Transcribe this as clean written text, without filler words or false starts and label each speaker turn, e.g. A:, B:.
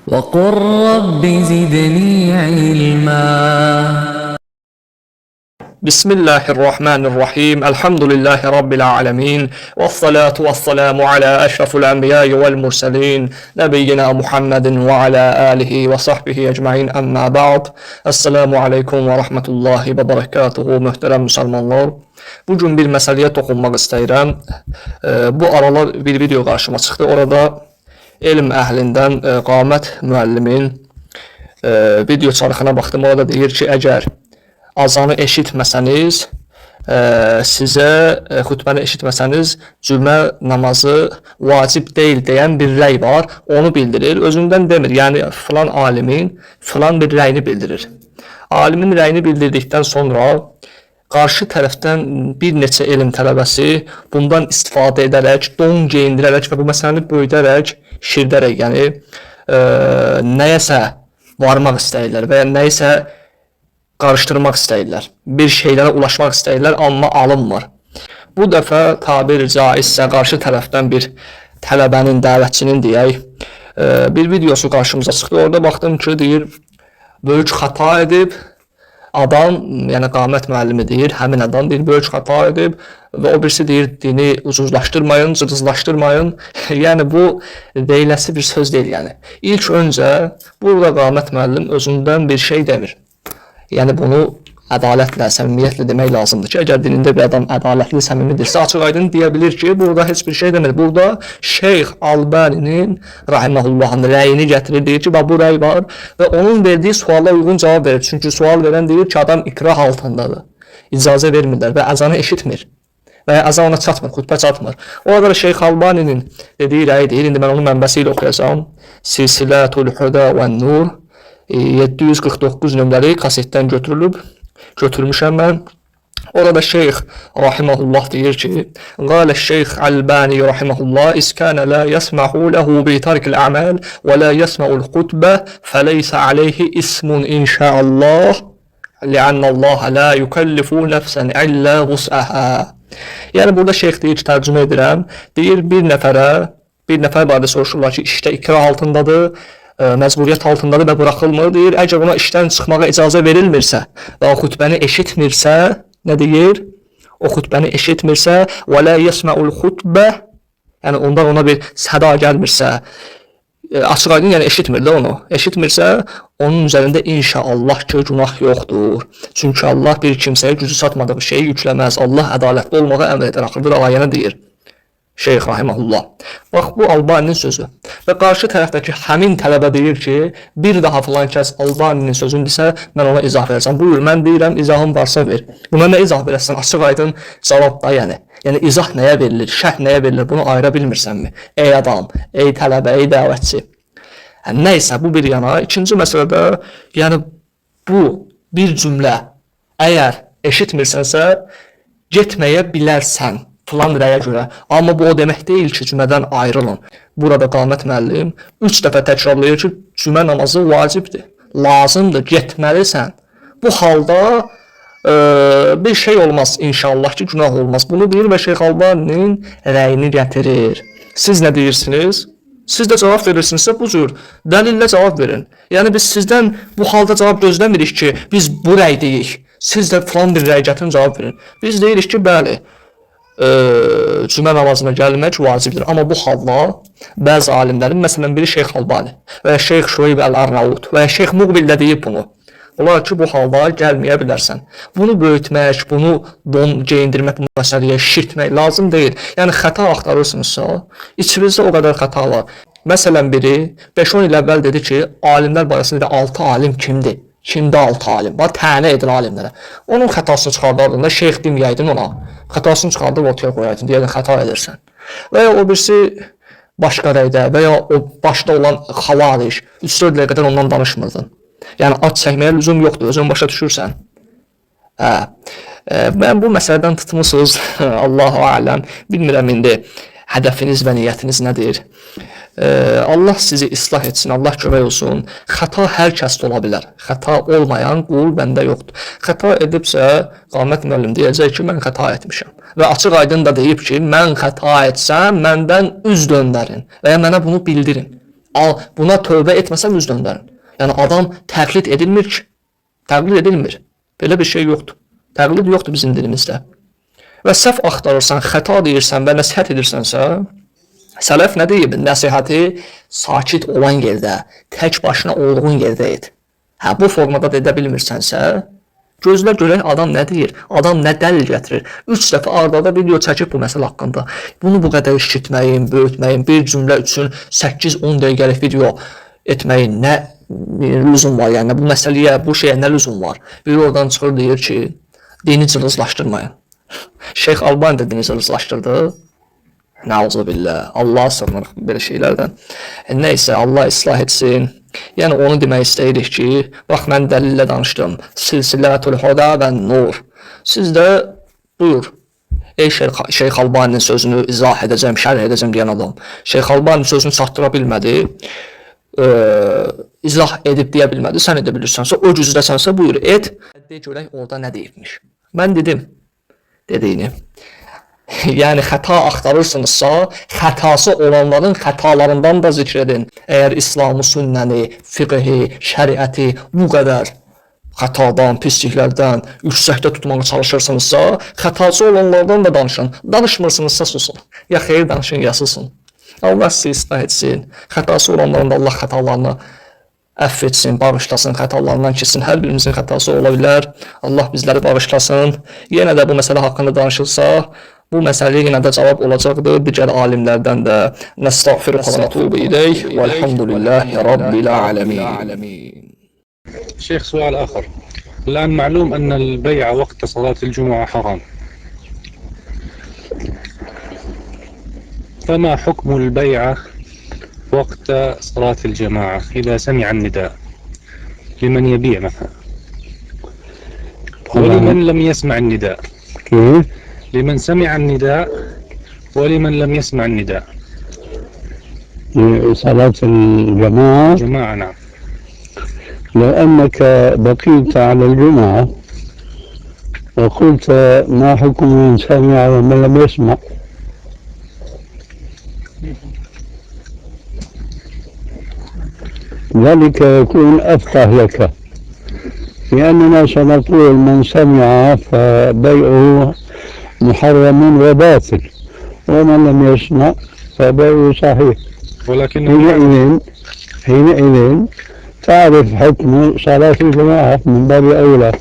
A: وقل رب زدني علما.
B: Bismillahirrahmanirrahim. Elhamdülillahi Rabbil alemin. Və salatu və selamu alə əşrafil ənbiyayı vəl mursalin. Nəbiyyina Muhammedin və alə alihi və sahbihi ecmain. Əmmə ba'd. Esselamu aleykum və rahmetullahi və barakatuhu. Möhtərəm müsəlmanlar. Bugün bir məsələyə toxunmaq istəyirəm. Bu aralar bir video qarşıma çıxdı. Orada elm əhlindən Qamət müəllimin video çarxına baxdım. Orada deyir ki, əgər azanı eşitməsəniz, sizə xutbəni eşitməsəniz cümə namazı vacib deyil deyən bir rəy var. Onu bildirir. Özündən demir. Yəni filan alimin filan bir rəyini bildirir. Alimin rəyini bildirdikdən sonra qarşı tərəfdən bir neçə elm tələbəsi bundan istifadə edərək, don geyindirərək və bu məsələni böyüdərək, şişirdərək, yəni nəyəsə varmaq istəyirlər və ya nəyisə qarışdırmaq istəyirlər. Bir şeylərə ulaşmaq istəyirlər, amma alınmır. Bu dəfə tabir caizsə qarşı tərəfdən bir tələbənin, dəvətçinin deyək, bir videosu qarşımıza çıxdı. Orada baxdım ki, deyir, böyük xəta edib. Adam, yəni Qamət müəllimi deyir, həmin adam deyir, böyük xəta edib və o birisi deyir, dini ucuzlaşdırmayın, cılızlaşdırmayın. Yəni bu deyiləsi bir söz deyil, yəni. İlk öncə burada Qamət müəllim özündən bir şey demir. Yəni bunu ədalətlə, səmimiyyətlə demək lazımdır ki, əgər dinində bir adam ədalətli, səmimidirsə, açıq-aydın deyə bilir ki, burada heç bir şey demir. Burada Şeyx Albaninin rahimehullahın rəyini gətirir, deyir ki, bax bu rəy var və onun verdiyi suala uyğun cavab verir. Çünki sual verən deyir ki, adam ikrah altındadır. İcazə vermirlər və əzanı eşitmir. Və ya əzan ona çatmır, xutbə çatmır. Orada da Şeyx Albaninin dediyi rəyi deyir. İndi mən onun mənbəsi ilə oxuyacağam. Silsilətul Huda və Nur 749 nömrəli kasetdən götürülüb. Götürmüşəm mən. Orada Şeyx rahimehullah deyir ki, Qalə Şeyx Albani rahimehullah iskana la yesmahu lehu bi tarkil a'mal və la yesma'ul xutbə fəleysə aleyhi ismun inşaallah li'anna Allah la yukellifu nefsen illa vus'aha. Yəni burada şeyx deyir ki, tərcümə edirəm. Deyir bir nəfərə, bir nəfər barədə soruşurlar ki, işdə ikrah altındadır, məcburiyyət altındadır və buraxılmır. Deyir, əgər ona işdən çıxmağa icazə verilmirsə və o xutbəni eşitmirsə, nə deyir? O xutbəni eşitmirsə, və la yesma'ul xutbə, yəni ondan ona bir səda gəlmirsə, açıq aydın yəni eşitmir də onu. Eşitmirsə, onun üzərində inşallah ki, günah yoxdur. Çünki Allah bir kimsəyə gücü çatmadığı şeyi yükləməz. Allah ədalətli olmağı əmr edər. Axırda da ayəni deyir. Şeyx rahimehullah. Bax bu Albaninin sözü. Və qarşı tərəfdəki həmin tələbə deyir ki, bir daha filan kəs Albaninin sözünü desə, mən ona izah verəcəm. Buyur, mən deyirəm, izahın varsa ver. Buna nə izah verəsən? Açıq aydın cavab da yəni. Yəni izah nəyə verilir, şərh nəyə verilir, bunu ayıra bilmirsənmi? Ey adam, ey tələbə, ey dəvətçi. Hə, nəysə bu bir yana. İkinci məsələdə, yəni bu bir cümlə əgər eşitmirsənsə, getməyə bilərsən filan rəyə görə. Amma bu o demək deyil ki, cümədən ayrılın. Burada Qamət müəllim 3 dəfə təkrarlayır ki, cümə namazı vacibdir, lazımdır, getməlisən. Bu halda bir şey olmaz inşallah ki, günah olmaz. Bunu deyir və Şeyx Albaninin rəyini gətirir. Siz nə deyirsiniz? Siz də cavab verirsinizsə bu cür dəlillə cavab verin. Yəni biz sizdən bu halda cavab gözləmirik ki, biz bu rəydəyik. Siz də filan bir rəy gətirin, cavab verin. Biz deyirik ki, bəli, cümə namazına gəlmək vacibdir. Amma bu halda bəzi alimlərin, məsələn biri Şeyx Albani və ya Şeyx Şueyb Əl-Arnaud və ya Şeyx Muqbil də deyib bunu. Olar ki, bu halda gəlməyə bilərsən. Bunu böyütmək, bunu don geyindirmək bu məsələyə, şişirtmək lazım deyil. Yəni xəta axtarırsınızsa, içinizdə o qədər xəta var. Məsələn biri 5-10 il əvvəl dedi ki, alimlər barəsində 6 alim kimdir? Kimdə 6 alim var? Tənə edir alimlərə. Onun xətasını çıxardardın da, şeyx deməyəydin ona. Xətasını çıxardıb ortaya qoyaydın, deyərdin xəta edirsən. Və ya o birisi başqa rəydə və ya o başda olan xavaric 3-4 ilə qədər ondan danışmırdın. Yəni ad çəkməyə lüzum yoxdur, özün başa düşürsən. Hə. Mən bu məsələdən tutmusunuz, Allahu aləm. Bilmirəm indi hədəfiniz və niyyətiniz nədir? Allah sizi islah etsin, Allah kömək olsun. Xəta hər kəsdə ola bilər. Xəta olmayan qul bəndə yoxdur. Xəta edibsə, Qamət müəllim deyəcək ki, mən xəta etmişəm. Və açıq aydın da deyib ki, mən xəta etsəm, məndən üz döndərin və ya mənə bunu bildirin. Al, buna tövbə etməsəm üz döndərin. Yəni adam təqlid edilmir ki. Təqlid edilmir. Belə bir şey yoxdur. Təqlid yoxdur bizim dilimizdə. Və səhv axtarırsan, xəta deyirsən və nəsihət edirsənsə, sələf nə deyib? Nəsihəti sakit olan yerdə, tək başına olduğun yerdə et. Hə, bu formada da edə bilmirsənsə, gözlə görək adam nə deyir, adam nə dəlil gətirir. 3 dəfə arda-arda video çəkib bu məsələ haqqında. Bunu bu qədər şişirtməyin, böyütməyin, bir cümlə üçün 8-10 dəqiqəlik video etməyin nə lüzum var, yəni bu məsələyə, bu şeyə nə lüzum var? Biri oradan çıxır deyir ki, dini cılızlaşdırmayın. Şeyx Albani də dini cılızlaşdırdı. Nəuzubillah. Allah sığınır belə şeylərdən. Nəysə, Allah islah etsin. Yəni onu demək istəyirik ki, bax mən dəlillə danışdım. Silsilətul Huda və Nur. Siz də buyur. Ey Şeyx Albaninin sözünü izah edəcəm, şərh edəcəm deyən adam. Şeyx Albaninin sözünü çatdıra bilmədi. İzah edib deyə bilmədi. Sən edə bilirsənsə, o gücdəsənsə buyur et. De görək orada nə deyibmiş. Mən dedim dediyini. Yəni xəta axtarırsınızsa, xətası olanların xətalarından da zikr edin. Əgər İslamı, sünnəni, fiqhi, şəriəti bu qədər xətadan, pisliklərdən yüksəkdə tutmağa çalışırsınızsa, xətası olanlardan da danışın. Danışmırsınızsa susun. Ya xeyir danışın, ya susun. Allah sizi islah etsin. Xətası olanların da Allah xətalarını əfv etsin, bağışlasın, xətalarından keçsin. Hər birimizin xətası ola bilər. Allah bizləri bağışlasın. Yenə də bu məsələ haqqında danışılsa, bu məsələyə yenə də cavab olacaqdır. Digər alimlərdən də nəstəğfiruhu və nətubu ileyh. Velhamdülillahi Rabbil alemin.
C: شيخ سؤال آخر. الآن معلوم أن البيع وقت صلاة الجمعة حرام، فما حكم البيعة وقت صلاة الجماعة إذا سمع النداء لمن يبيع مثلا، ولمن لم يسمع النداء؟
D: كيف؟
C: لمن سمع النداء ولمن لم يسمع النداء.
D: صلاة الجماعة؟
C: جماعة نعم.
D: لو أنك بقيت على الجمعة وقلت ما حكم من سمع ومن لم يسمع، ذلك يكون أفقه لك، لأننا سنقول من سمع فبيعه محرم وباطل، ومن لم يسمع فبيعه صحيح.
C: ولكن
D: حينئذ تعرف حكم صلاة الجماعة من باب أولى.